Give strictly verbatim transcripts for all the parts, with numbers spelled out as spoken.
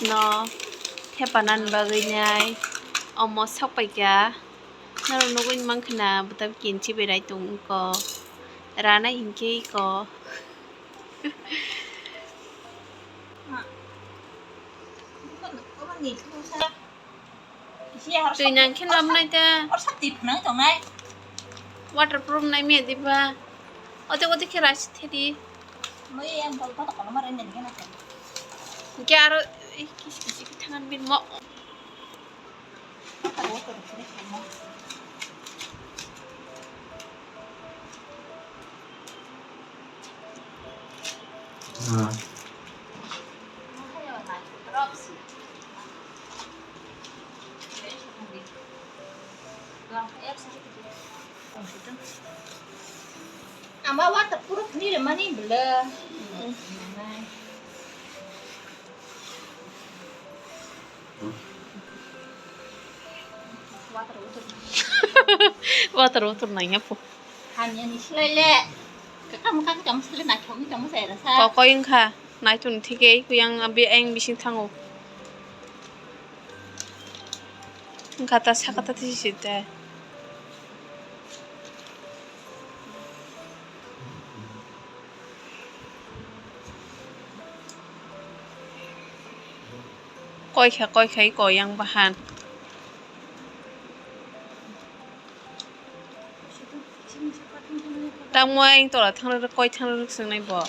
No thepanan bagwi nai omo sokpaikha. Norok nugwi mankha na bwtap kinchi berai tongkho. Ranai hinkhe iko. Twi nang khe lamnai ta. Waterproof nai me diba. Ote ote khe rai si thedi. Hinkhe aro kisi kisi khe thangan bin mo. Ama waterproof ni le mani bela. Water, water. Water, water nangya po. Hamya ni slai le. Kakam kak kam slai na kham kam sai rasa. Kokoi wngkha. Naitung thike kuyang abi ayang bising thango. Wngkha ta saka ta tisi te. Koi kha, koi khai, koi yang bahan. Tamo ayang tola thang rwrwk, koi thang rwrwk swngnai bo.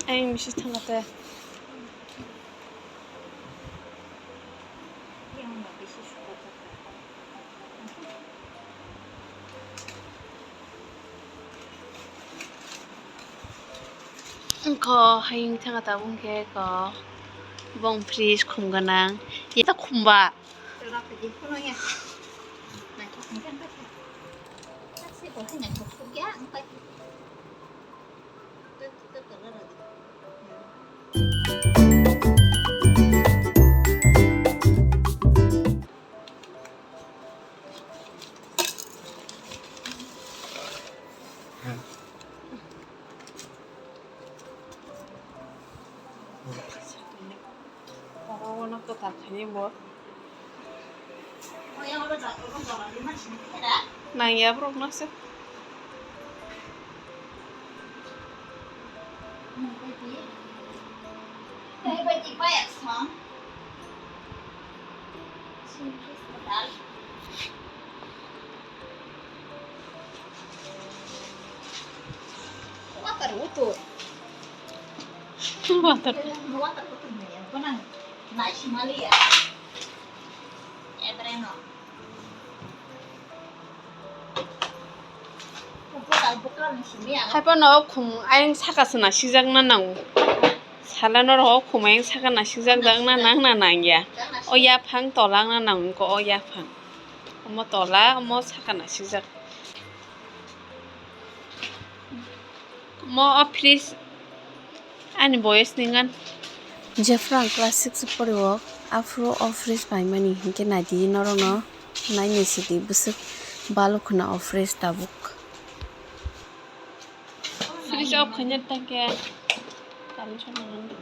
Ayang bisi thangkha te. Wngkha hayung thangkha tabuk hwnkhe kok bong fridge khum gwnang. Yata khumba. Oro uano kwtal khainai bo. Nangya borok no se. Water utur. Water. Water utur nai, ang ko nang nai simali ya. Ebreno. Upo ta bukal ni simi ya. Hai pa no khum ayang saka suna sijak na nang. Sala no ro khum ayang saka na sijak dak na nang na nang ya. O yaphang tola na nang ko o yaphang. Omo tola, omo saka nasijak. Omo o fridge ani boyes ni ngan. Jephru ang class six o pori o, aphuru o fridge paimani hinkhe naidi norokno nainai sidi bwswk balukna o fridge tabuk. Fridge off khaina tangkhe current short nangani.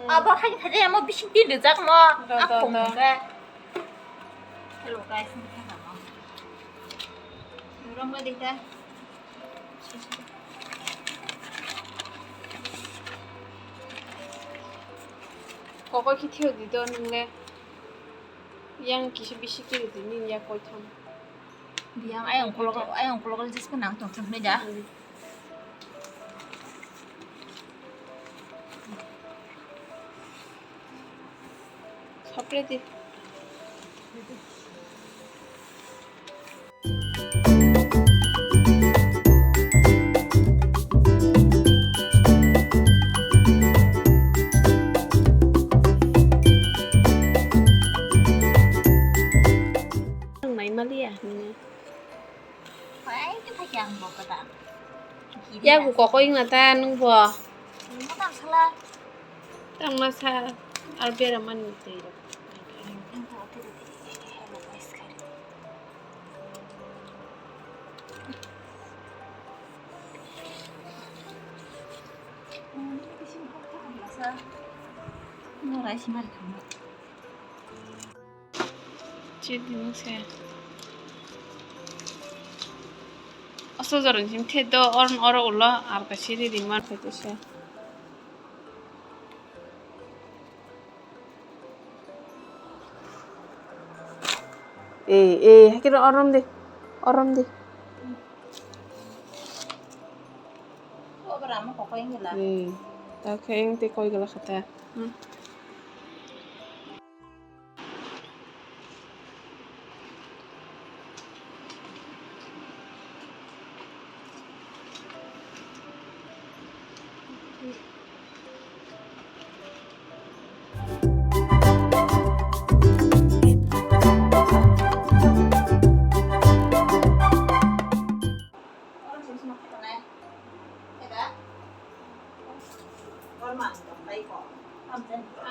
Abo hai thajai amo bising tin rijak mo. Do, do, do. Hello guys, nurang ba dita. Kokoi khe thio di do nung le. Yang kisa bisi kiri di nini ya koi tham. Biyang ayang kolok, ayang kolok le jis nang tong thang da. Hmm. Sapre di. Yak bo kokoi wngna ta nwng bo. Nwng bo tang sala. Tangma sa ar bera mani twi rok. Chini se. Aso jorong sim the do or oro ulo ar ka siri di mar phaito se. Eh, eh, hakhe orom de. Orom de. Obo rama kokoi wngla. Eh, ta khe eng te koi gala khata. Hmm.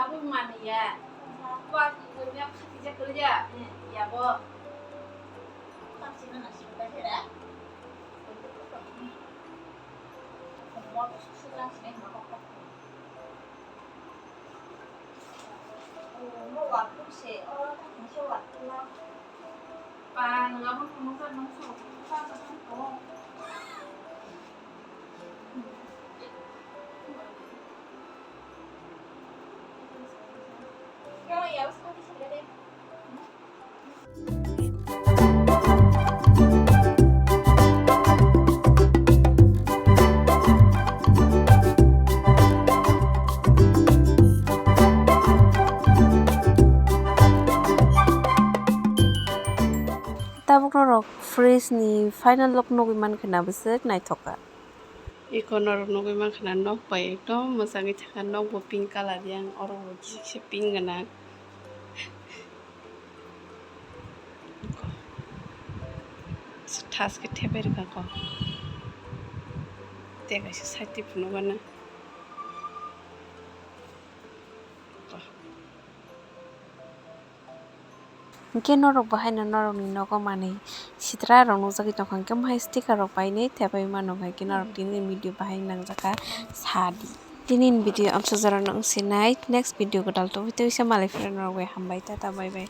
Abang mana ya? Wah, ibu ni apa sih kerja? Ya, bo. Tabuk norok fridge ni final look nugwi mankha na bwswk naithok kha. Eko norok nugwi mankha na nok bai ekdom mwchangwi thangkha, nok bo pink colour yang, oro bo kisiksa pink gwnang. Thas khe thepai rwkha kho. Tei kaisa side twi phunukgana. Hwnkhe norok bo haino norokni nogo manwi sitra rok nukjagwi tongkha, hwnkhe mohai sticker rok painwi thepai mano, hwnkhe norok tini video bahai nangjakha sadi. Tini ni video amsa jorano wngsinai, next video gwdal tubui tubui se malai phira norok bai hambai, tata bye bye.